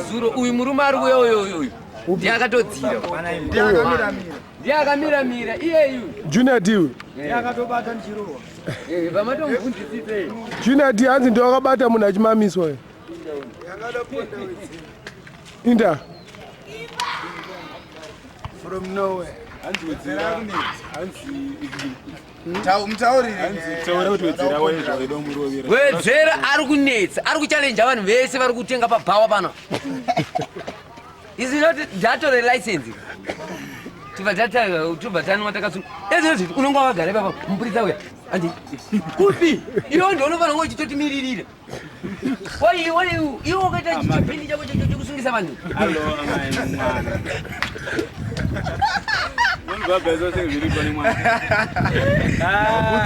Nezuro uyu murume ari kuuya uyu uyu uyu ndiye akatodzira. Ndiye akamira mira iyeyu. Junior D uyu. Akatobata ndichirohwa. Vamatomubvunzisise. Junior D hanzi ndiye wakabata munhu achimamiswa uyu. Inda. From nowhere. Hanzi wedzera, hanzi Mutaurire. Taura kuti wedzera waye zvakaida murovera. Wedzera ari kunetsa, ari kuchalenja vanhu vese vari kutenga pabhawa pano. Is not ndatore license. Tubva tata, tubva tanwa takasunga. Ezvo unonga wakagara ipapa, mupurisa uya. Andi kupi? Iwe ndiwe unofanira kunge uchitotimiririra. Wai wai iwe wakaita chipindi chako chekusungisa vanhu. Alo amai mwana. Unobva zvose zviripo nemwana.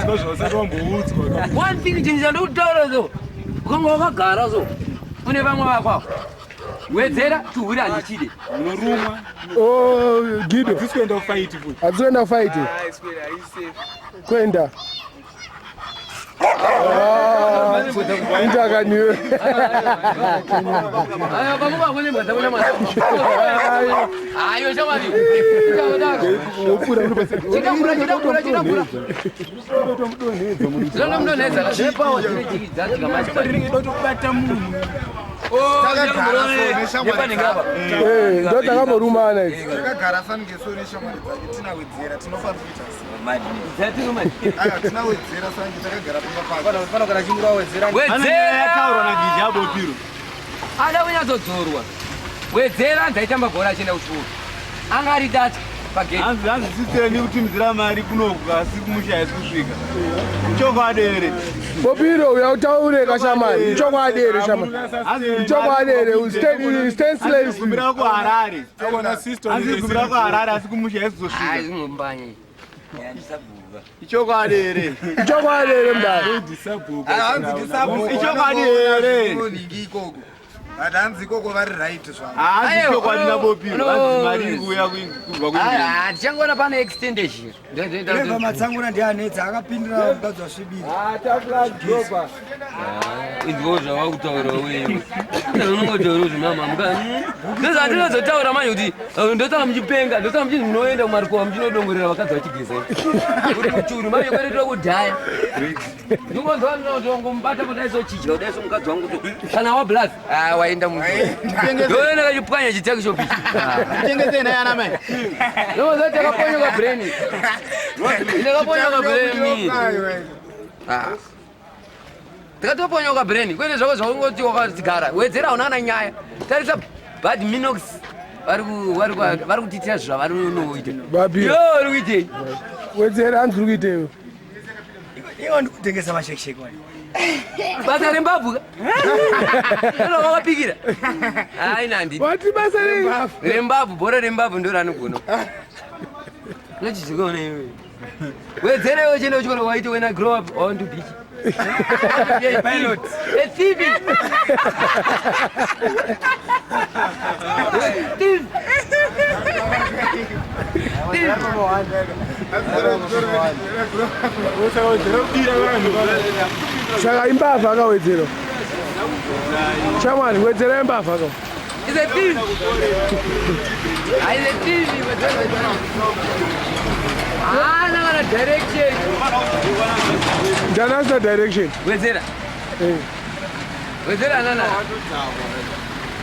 Udzwa zvausati wamboudzwa. One thing chinhu chandikutaura so, ukanga wakagara so, une vamwe vako avo. Wedzera tuhure handichide. Unorumwa. Oh, Guido. Hadzisi kuenda kufight futi. Hadzisi kuenda kufight. Kuenda. Ah, Intakaniwe. Ayo vamwe vako nembwa dzako namwana. Ayo shamwari. Chidakura chidakura chidakura. Zvino munonetsa zvepawo dzine Tobata munhu. Takagara so neshamwari dzake. Eh, ndo takamborumana idzi. Takagara fanike so neshamwari dzake tinawedzera tinofanira kuita sei? Aiwa, tinawedzera sange takagara pamba pake. Panogara chingura wedzera. Yataurwa Wedzera naGija Bopiro. ada kunyatsodzorwa. Wedzera ndaitamba bhora achienda kuchikoro. Anga ari data pagate. Hanzi sisteni kutimidzira mari kunoku asi kumusha haisi kusvika. Chokwadi here? Bopiro uya utaure kashamari. Ichokwadi here shamari? Ichokwadi here? Stand slaves. Gumira kuHarare. Hanzi gumira kuHarare asi kumusha haisi kuzosvika. Hayi ngombanye. Ichokwadi here? Ichokwadi here mdara? Hanzi ndisabhuku. Ichokwadi here? Ningi ikoko. But hanzi ikoko vari right zvavo. Hanzi chokwadi Ayo, naBopiro. Hanzi mari iri kuuya kubva kuIngland. Tichangoona pane extension. Reva Matsangura ndiye anetsa akapindira mukadzi wasvibira. Izvo zvawakutaura wewe. Unongotaura kuti mama muka. Ndozvatinozotaura manje kuti ndosaka muchipenga, ndosaka muchinzi munoenda kumarikowa muchinodongorera vakadzi vachigeza. Kuti muchuru manje kweretwa kudhaya. Ndingonzwa ndinongomubata kudai so chidya kudai so mukadzi wangu to. Kana wa blaz, ah waenda muntu. Ndoona kachipwanya chituckshop ichi. Tengese naye ana mai. Ndozoti takaponyoka brain. Ndakaponyoka brain. Ah. Takatoponyoka brain kwete zvako zvaungoti wakatigara wedzera hauna kana nyaya tarisa bad minox vari kutiitira zvavari unoita Babi. yo uri kuitei Wedzera hanzi uri kuiteyo. Iwo ndikutengesa mashekisheki wani. basa rembabvu ka wakapikira ai nandi Wati basa rei? rembabvu bhora rembabvu ndo ranogona unochizvikaona iwe wedzera iwe chienda kuchikoro waiti when I grow up I want to be a pilot, a thief, thief. Thief. Saka imbavha akawedzera. Shamwari wedzera imbavha ka. Is a thief. Ah, is a thief. Ah, kana direction. Ndanasa direction. Wedzera. Eh. Wedzera nana.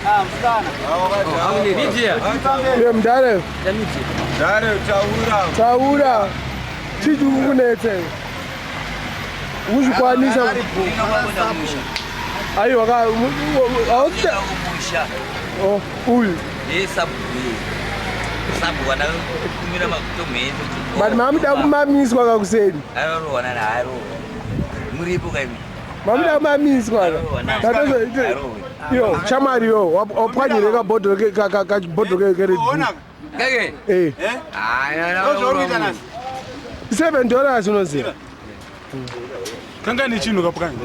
Oh, Media. Iye mdare Dare taura. taura chii chiri kukunetsa iwe? Ukuzvikwanisa aiwa ka hausi Oh, uyu but mamuda kumamiswa kakuseni. Arohwa naharohwa muripo kaimi. Mamuda kumamiswa ka. Yo, shamwari yo, wapwanyire kabhodhoro kachibhodhoro keRed Bull. Ona. Keke. Eh, Eh? Ah, Ndozvauri kuita nasi. $7 unoziva. Kanga nechinhu kapwanya.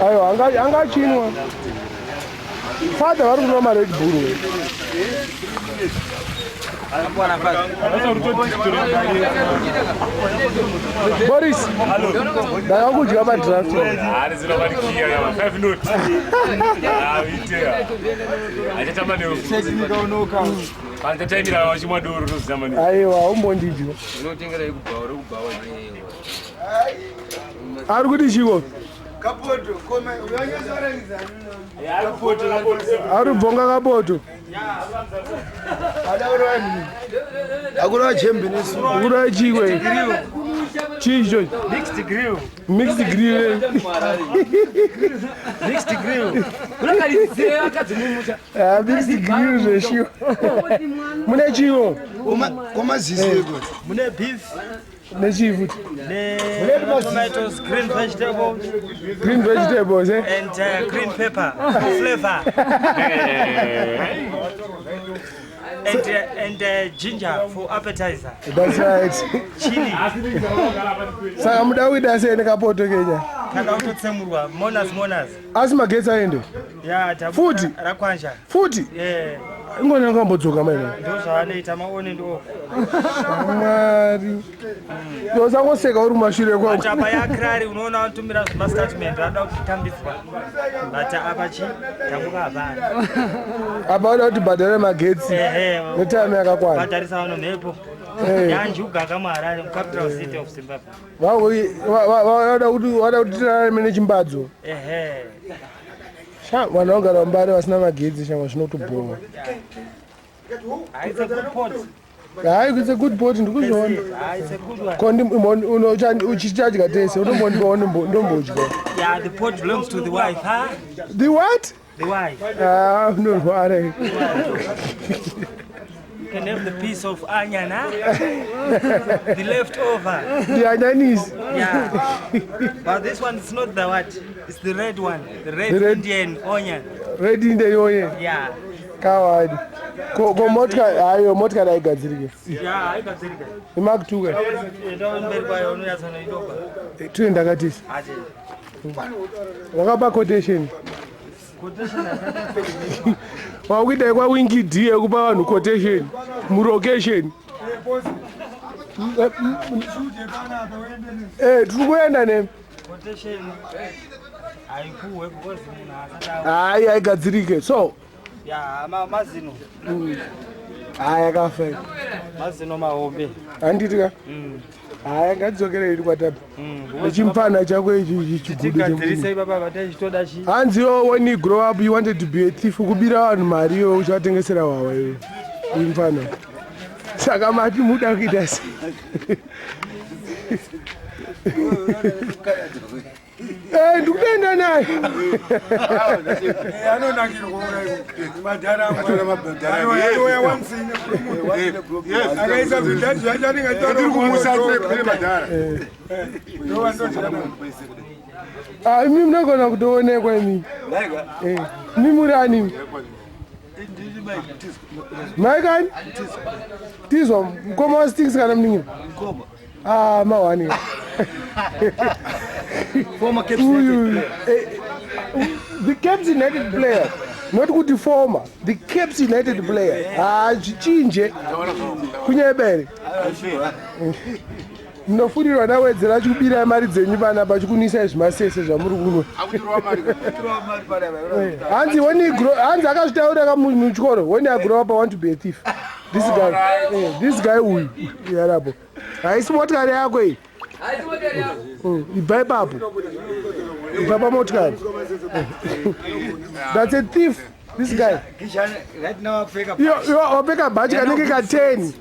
Aiwa, angachinwa. Father vari kunwa maRed Bull. We. Boris, ndakakudya madraft. Aiwa, umbondidya. Ari kuti chiko? Ari kubvonga kapoto. Akuna jembe nesu. Akuna chikwe. Chii ichocho? Mixed grill. Mixed grill. Mixed grill. Ah, mixed grill zveshiwa. Mune chiwo? Kwamaziso iko. Mune beef. Nechii futi? Ne tomatoes, green vegetables. Green vegetables, eh? And green pepper for flavor. And ginger for appetizer. That's right. Chili. Saka muda kuita sei nekapoto kenya? Kada kutotsemurwa monas monas. Asi magetsi aende? Yeah, tabuda Futi? Rakwanja. Futi? Yeah. Ingoni yakambodzoka maina. Ndo zvavanoita maone and off. Mwari. Usangoseka uri kumashure kwangu. But apa yakrari unoona vanotumira zvimastatement vanoda kutambiswa. But apa chi tamuka hapana. Apa vanoda kuti bhadhare magetsi. Ehe. Netime yakakwana. Bhadharisa vano mhepo. Eh. Yanjuga kamuHarare, mucapital city of Zimbabwe. Vanoda kuti vanoda kuti tirarame nechimbadzo. Ehe. Sha vanhu vanogara mumbare vasina magetsi shamwa zvinotobhowa. It's a good pot. Hayi, it's a good pot ndikuzviona. Ah, it's a good one. Ko uchichadya tese unombondipawo ndombodya. Yeah, the pot belongs to the wife, huh? The what? The wife. Ah, unorwara. You can have the piece of onion, huh? The leftover. The anyanisi. Yeah. But this one is not the what? It's the red one. The red, The red- Indian onion. Red Indian onion. Yeah. Kawadi. Ko motikari hayo motikari haigadzirike. Yeah, haigadzirike. Imark 2 ka. Enda mberi kwayo unonyatsonoidoka. Tuye ndakatisa. Aje. Wakapa quotation. Quotation Wakuita kwa Winky D yekupa vanhu quotation. Murocation. Eh, tiri kuenda ne. Quotation haikuwe because munhu asati au. Hayi haigadzirike. So, Yeah, mazino. Hayi akafa. Mazino mahombe. Handiti ka? Hayi ngatidzokere iri kwatapa. Nechimupfana chako ichi chigudu Tigadzirise ipapa vataichitoda chi. Hanzi iwe when you grow up you wanted to be a thief kubira vanhu mari iwe uchivatengesera wawa iwe. Uyu mupfana. Saka mati muda kuita sei? Eh, ndikutoenda naye. Anonakirwa madhara anouya once akaisa zvidhadhi zvacho anenge Tiri kumusa kune madhara. Ah, imi munogona kutoonekwa imi. Eh, imi muri ani? Mai kani? Tizwa mukoma waSticks kana munin'ina? Ah, mawani. Former Caps Uyu, United player. the Caps United player. Not kuti former, the Caps United player. Ah, zvichinje. Kunyebere. Munofurirwa nawedzera achikubirai mari dzenyu panapa achikunisai zvimasese zvamuri kunwa. Hanzi when he grow, hanzi akazvitaura ka muchikoro, when I grow up I want to be a thief. This guy, this guy uyu yarapo. Haisi motikari yako iyi. Ibva ipapo. Ibva pamotikari. That's a thief. This guy. Right now apfeka Iyo iyo wapfeka bhachi kanenge ka 10.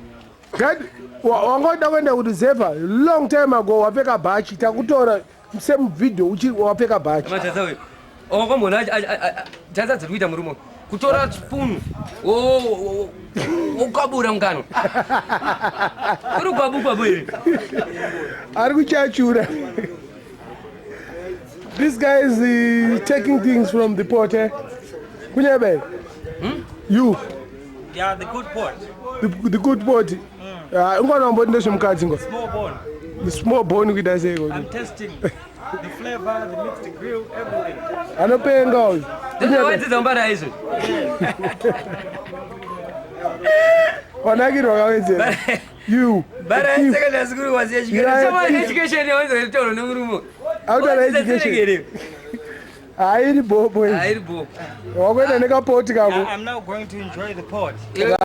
Right? Wangoda kuenda kureserve long time ago wapfeka bhachi takutora same video uchi wapfeka bhachi. Matadza uyu. Wakamboona tadza dziri kuita murume. Kutora spoon wokabura mukanwa. Uri kwabu kwabu here? Ari kuchachura. This guy is taking things from the pot, eh? Kunyebe. You. Yeah, the good pot. The good pot. Ah, ungona mboni ndezvemukadzi ngo. Small bone. The small bone kuita sei ko? I'm testing the flavor, the mixed grill, everything. Anopenga uyu. Ndinowadzidza mbara izvo. Wanakirwa kawedzera. You. Bara Thief. secondary school was education. Yeah. Chama education yawanzotaura nemurume. Autaura education. Hairi bo boys. Hairi bo. Wakuenda nekapoti kako. I'm now going to enjoy the pot. Iwe